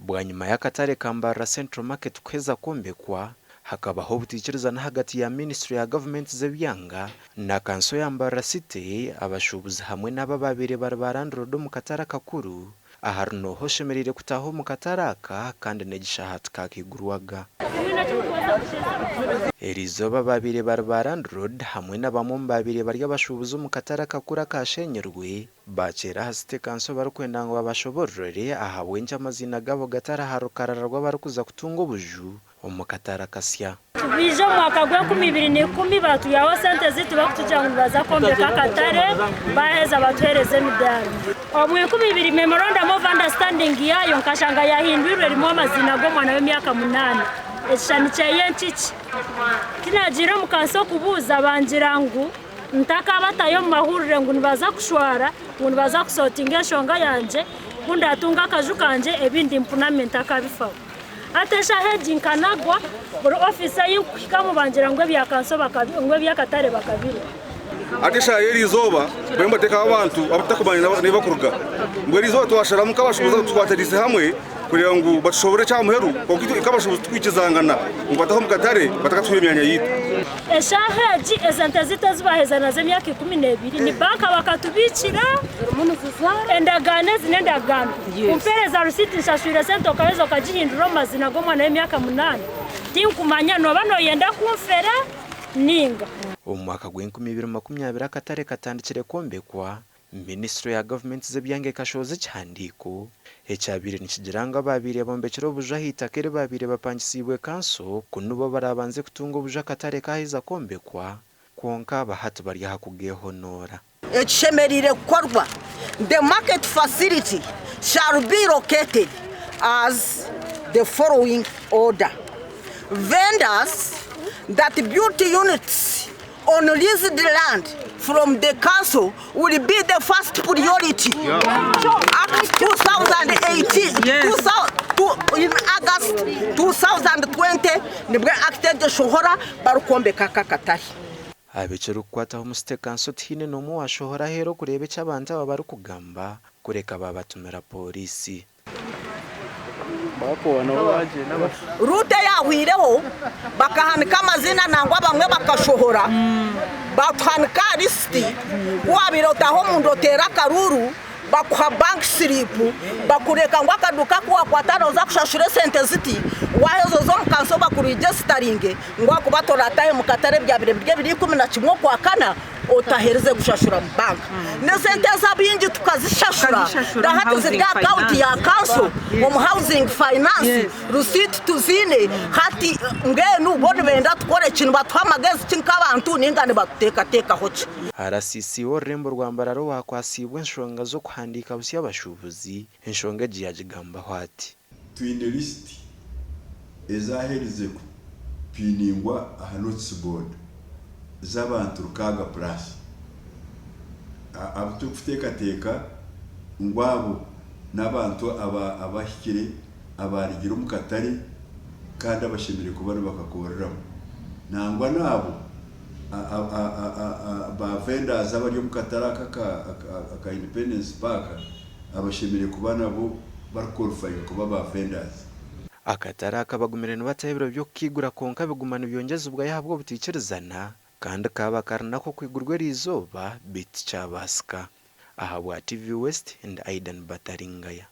Bwanyima y'akatare ka Mbarara Central Market kuheza kwombekwa, hakabaho obutaikirizana ahagati ya minisiture ya gavumenti z'ebyanga na kanso ya Mbarara City, abashuubuzi hamwe n'abo abaabaire bari ba landiroodi omu katare akakuru. Ahari nooha oshemereire kutaaha omu katare aka kandi n'egi shaaha tikaakaigurwaga. Eriizooba abaabaire bari ba landiroodi hamwe na bamwe omu baabaire bari abashuubuzi omu katare akakuru akaashenyirwe, Baakyera aha City Council barikwenda ngu babashobororere ahabw'enki amaziina gaabo gatari aha rukarara rw'abarikuza kutunga obuju omu katare akasya. Baija omu mwaka gw'enkumi ibiri na ikumi baatwihaho sente ziitu barikutugira ngu nibaza kwombeka akatare baaheza batuheereza emidaara. Omu 2000 Memorandum of Understanding yaayo nkashanga yaahindwirwe erimu amaziina g'omwana w'emyaka munaana, ekishushani kyeye nkiki. Tinaagiire omu kanso kubuuza bangira ngu Ntakabatayo omu mahurire ngu nibaza kushwara, ngu nibaza kusotinga enshonga yangye, ku ndatunga akaju kangye ebindi mpuname ntakabifaho. Hati eshaaha egi nkanagwa, buri ofiisi ei nkuhikamu bangira ngu ebya kanso ngu eby'akatare bakabirya. Hati eshaaha y'eriizooba bariyo nibateekaho abantu abu tutakumanya n'ahu barikuruga. Mbwenu eriizooba twasharamu nk'abashuubuzi tukwatanise hamwe kureeba ngu batushoboorore eky'aha muheru kwonka itwe nk'abashuubuzi titukwikirizangana ngu batahe omu katare batakatuhaire emyanya yaitu. Eshaaha egi esente zaitu ezi baaheza nazo emyaka 12 ni banka bakatubiikira endagaano ezi n'endagaano kumpeereza risiiti nshashwire esente okaheza okagihindura omu mazina g'omwana w'emyaka munaana tinkumanya nooba nooyenda kunfera ninga. Omu mwaka gw'enkumi ibiri makumi abiri akatare katandikire kwombekwa, Minisitule ya gavumenti z'ebyanga ekashohoza ekihandiiko ekyabaire nikigira ngu abaabaire bombekire obuju aha itaka eri baabaire bapangisiibwe kanso ku nibo baraabanze kutunga obuju akatare kaaheza kwombekwa, kwonka aba hati bari aha kugeehonoora. Ekishemereire kukorwa, The market facility shall be located as the following order, Vendors that built units on leased land from the council will be the first priority. Act 2018, in August 2020 nibwo Act egyo eshohora barikwombeka aka akatare. Ab'ekirikukwataho omu City Council tihaine n'omwe owashohora aheeru okureeba eki abantu aba barikugamba kureka baabatumira pooriisi. Ruutu eyahweireho bakahanika amaziina nangwa abamwe bakashohora batuhanika aha lisiti ku wabaire otaaha omunda oteera akaruuru bakuha bank slip bakureka ngu akaduuka aku wakwata noza kushashura esente ziti waheza oze omu kanso bakurigestaringe ngu ahakuba torataahe omu katare ebyabaire biri ebiro 11 okwakana otaherize kushashura mu banka. N'esente ezi abaingi tukazishashura na hati ziri aha akawunti ya kanso omu housing finance, risiiti tuziine hati mbwenu bo nibenda tukore ki? Nibatuha amagezi ki nk'abantu ninga nibatuteekateekaho ki? RCC w'orurembo rwa Mbarara owakwatsiibwe enshonga z'okuhandiika busya abashuubuzi, enshonga egi yagigambaho ati. Twine lisiti ezaherize kupiningwa aha notice board z'abantu rukaaga plus abu turikuteekateeka ngu abo n'abantu abahikire abaarugire omu katare kandi abashemereire kuba nibakakoreramu. Nangwa n'abo ba vendors abari omu katare aka aka Independence Park abashemereire kuba nabo barikuqualifyinga kuba ba vendors. Akatare aka bagumire nibataho ebiro by'okukaigura kwonka biguma nibyongyezibwayo ahabw'obutaikirizana kandi kaaba kari nako kwigurwa eriizooba beitu tikyabaasika. Ahabwa TV West, ndi Aidan Bataringaya.